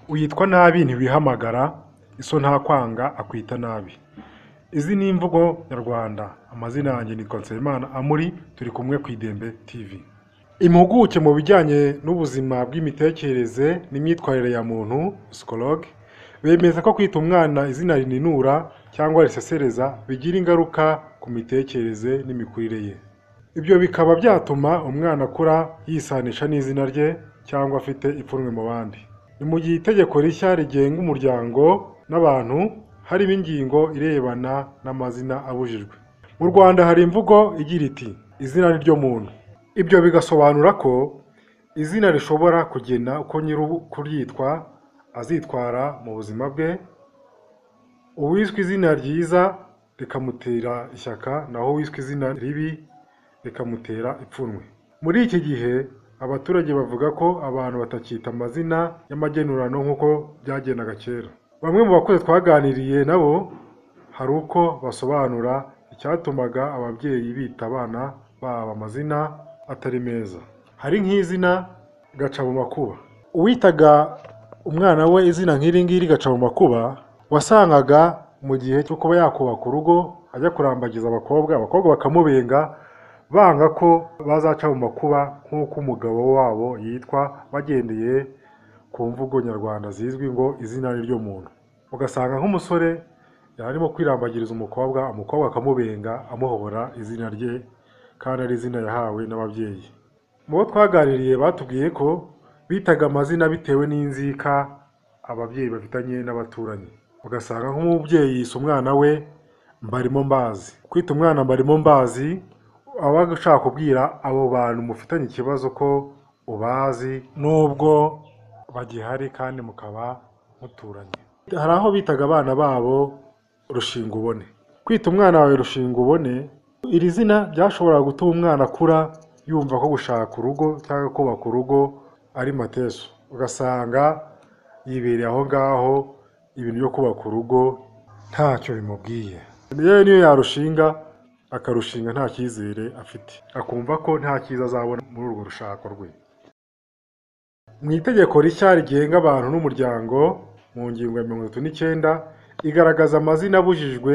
Uyitwa nabi ntiwihamagara, iso ntakwanga akwita nabi. Izi ni imvugo nyarwanda. Amazina yanjye nitwa Nsabimana Amuri, turi kumwe ku Idembe TV. Impuguke mu bijyanye n'ubuzima bw'imitekerereze n'imyitwarire ya muntu, psychologue, bemeza ko kwita umwana izina rininura cyangwa risesereza bigira ingaruka ku mitekerereze n'imikurire ye. Ibyo bikaba byatuma umwana akura yisanisha n'izina rye cyangwa afite ipfunwe mu bandi. Ni mu gihe itegeko rishya rigenga umuryango n'abantu harimo ingingo irebana n'amazina abujijwe. Mu Rwanda hari imvugo igira iti izina ni ryo muntu. Ibyo bigasobanura ko izina rishobora kugena uko nyir'ukuryitwa azitwara mu buzima bwe. Uwiswe izina ryiza rikamutera ishyaka, naho uwiswe izina ribi rikamutera ipfunwe. Muri iki gihe abaturage bavuga ko abantu batacyita amazina y'amagenurano nk'uko byagendaga kera. Bamwe mu bakozi twaganiriye nabo hari uko basobanura icyatumaga ababyeyi bita abana babo amazina atari meza. Hari nk'izina Gacamumakuba. Uwitaga umwana we izina nk'iri ngiri Gacamumakuba, wasangaga mu gihe cyo kuba yakubaka urugo ajya kurambagiza abakobwa, abakobwa bakamubenga banga ko bazaca mu makuba nk'uko umugabo wabo yitwa, bagendeye ku mvugo nyarwanda zizwi ngo izina ni ryo muntu. Ugasanga nk'umusore yari arimo kwirambagiriza umukobwa, umukobwa akamubenga amuhora izina rye kandi ari izina yahawe n'ababyeyi. Mu bo twaganiriye batubwiye ko bitaga amazina bitewe n'inzika ababyeyi bafitanye n'abaturanyi. Ugasanga nk'umubyeyi yise umwana we Mbarimo Mbazi. Kwita umwana Mbarimo Mbazi aba ashaka kubwira abo bantu mufitanye ikibazo ko ubazi nubwo bagihari kandi mukaba muturanye. Hari aho bitaga abana babo Rushingubone. Kwita umwana wawe Rushingubone, iri zina ryashoboraga gutuma umwana akura yumva ko gushaka urugo cyangwa kubaka urugo ari mateso. Ugasanga yibereye aho ngaho, ibintu byo kubaka urugo ntacyo bimubwiye. Yewe niyo yarushinga akarushinga nta cyizere afite, akumva ko nta cyiza azabona muri urwo rushako rwe. Mu itegeko rishya rigenga abantu n'umuryango mu ngingo ya 39 igaragaza amazina abujijwe,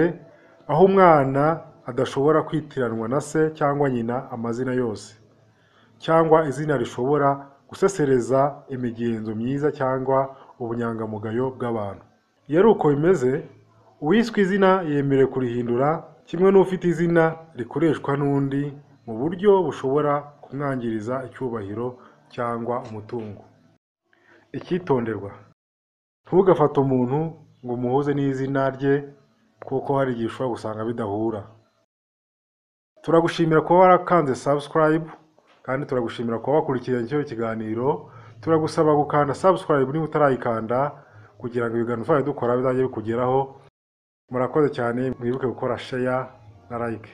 aho umwana adashobora kwitiranwa na se cyangwa nyina amazina yose, cyangwa izina rishobora gusesereza imigenzo myiza cyangwa ubunyangamugayo bw'abantu. Iyo ari uko bimeze, uwiswe izina yemerewe kurihindura kimwe n'ufite izina rikoreshwa n'undi mu buryo bushobora kumwangiriza icyubahiro cyangwa umutungo. Icyitonderwa: ntugafate umuntu ngo umuhuze n'izina rye kuko hari igihe ushobora gusanga bidahura. Turagushimira kuba warakanze subscribe, kandi turagushimira kuba wakurikiranye kino kiganiro. Turagusaba gukanda subscribe niba utarayikanda kugira ngo ibiganiro tuzajya dukora bizajye bikugeraho. Murakoze cyane, mwibuke gukora share na like.